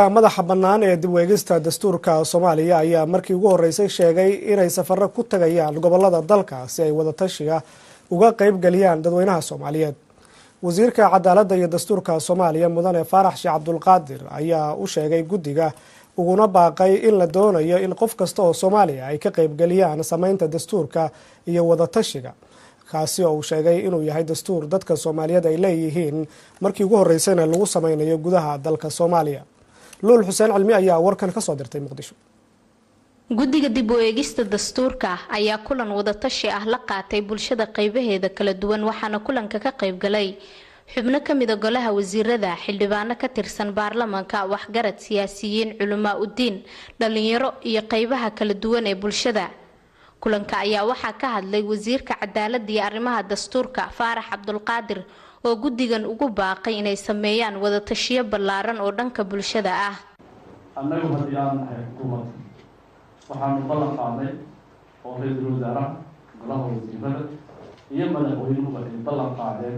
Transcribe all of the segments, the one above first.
Madaxa bannaan ee dib weegista dastuurka Soomaaliya ayaa markii ugu horreysay sheegay inay safaro ku tagayaan gobolada dalka si ay wadatashiga uga qeyb geliyaan dadweynaha Soomaaliyeed. Wasiirka cadaaladda iyo dastuurka Soomaaliya, Mudane Faarax Sheekh Cabdulqaadir, ayaa u sheegay guddiga uguna baaqay in la doonayo in qof kasta oo Soomaaliya ay ka qeybgeliyaan sameynta dastuurka iyo wadatashiga, kaasi oo uu sheegay inuu yahay dastuur dadka Soomaaliyeed ay leeyihiin, markii ugu horreysayna lagu sameynayo gudaha dalka Soomaaliya. Luul Xuseen Cilmi ayaa warkan ka soo dirtay Muqdisho. Guddiga dib u eegista dastuurka ayaa kulan wadatashi ah la qaatay bulshada qaybaheeda kala duwan, waxaana kulanka ka qaybgalay xubno kamida golaha wasiirada, xildhibaano ka tirsan baarlamanka, waxgarad, siyaasiyiin, culamaa udiin, dhalinyaro iyo qaybaha kala duwan ee bulshada. Kulanka ayaa waxaa ka hadlay wasiirka cadaalada iyo arrimaha dastuurka Faarax Cabdulqaadir oo guddigan ugu baaqay inay sameeyaan wadatashiyo ballaaran oo dhanka bulshada ah. Annagu haddii aan nahay xukuumad, waxaanu ballan qaadnay oo ra-iisul wasaaraha, golaha wasiirada iyo madaxweynuhuba ay ballan qaadeen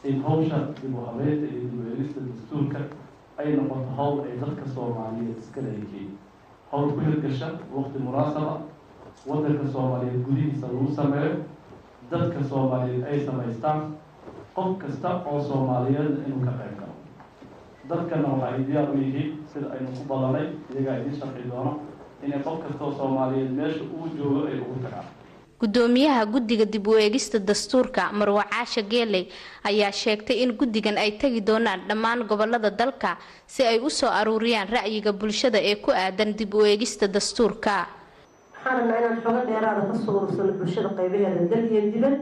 in hawsha dib u habeynta iyo dib u eegista dastuurka ay noqoto hawl ay dadka Soomaaliyeed iska leeyihiin, hawl ku hirgasha waqti munaasaba, waddanka Soomaaliyeed gudihiisa lagu sameeyo, dadka Soomaaliyeed ay samaystaan, qof kasta oo Soomaaliyeedna inuu ka qayb galo. Dadkana waxa ay diyaar u yihiin, sida aynu ku ballanay, iyagaa idiin sharxi doono, inay qof kasta oo Soomaaliyeed meesha uu joogo ay ugu tagaan. Gudoomiyaha guddiga dib u eegista dastuurka, Marwo Caasha Geeley, ayaa sheegtay in guddigan ay tegi doonaan dhammaan gobolada dalka si ay u soo aruuriyaan ra'yiga bulshada ee ku aadan dib u eegista dastuurka. Waxaan rabnaa inaan xogo dheeraada kasoo urursano bulshada qaybaheeda dal iyo dibad,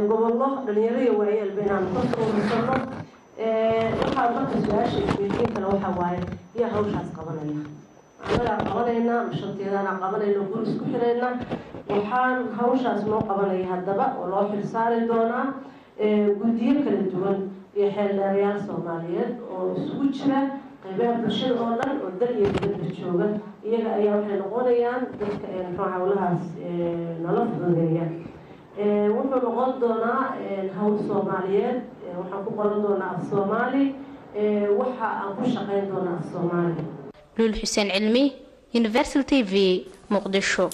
gobollo, dhalinyaro iyo waayeelba inaanu kasoo urursano. Waxaa marka su-aasha isweydiin kale waxaa waaye, yaa hawshaas qabanaya? Annagaa qabanaynaa, mashanteedaanaa qabanayna, guri isku xirayna. Waxaan hawshaas noo qabanaya haddaba oo loo xilsaari doonaa guddiyo kala duwan iyo xeeldheerayaal Soomaaliyeed oo isugu jira qaybaha bulshada oo dhan oo dal iyo dibadba jooga. Iyaga ayaa waxay noqonayaan dadka muxuu hawlahaas nala fududeeya. Wuxuu noqon doonaa hawl Soomaaliyeed. Waxaan ku qoran doonaa af Soomaali, waxa aan ku shaqeyn doonaa af Soomaali. Luul Xuseen Cilmi, Universal TV, Muqdisho.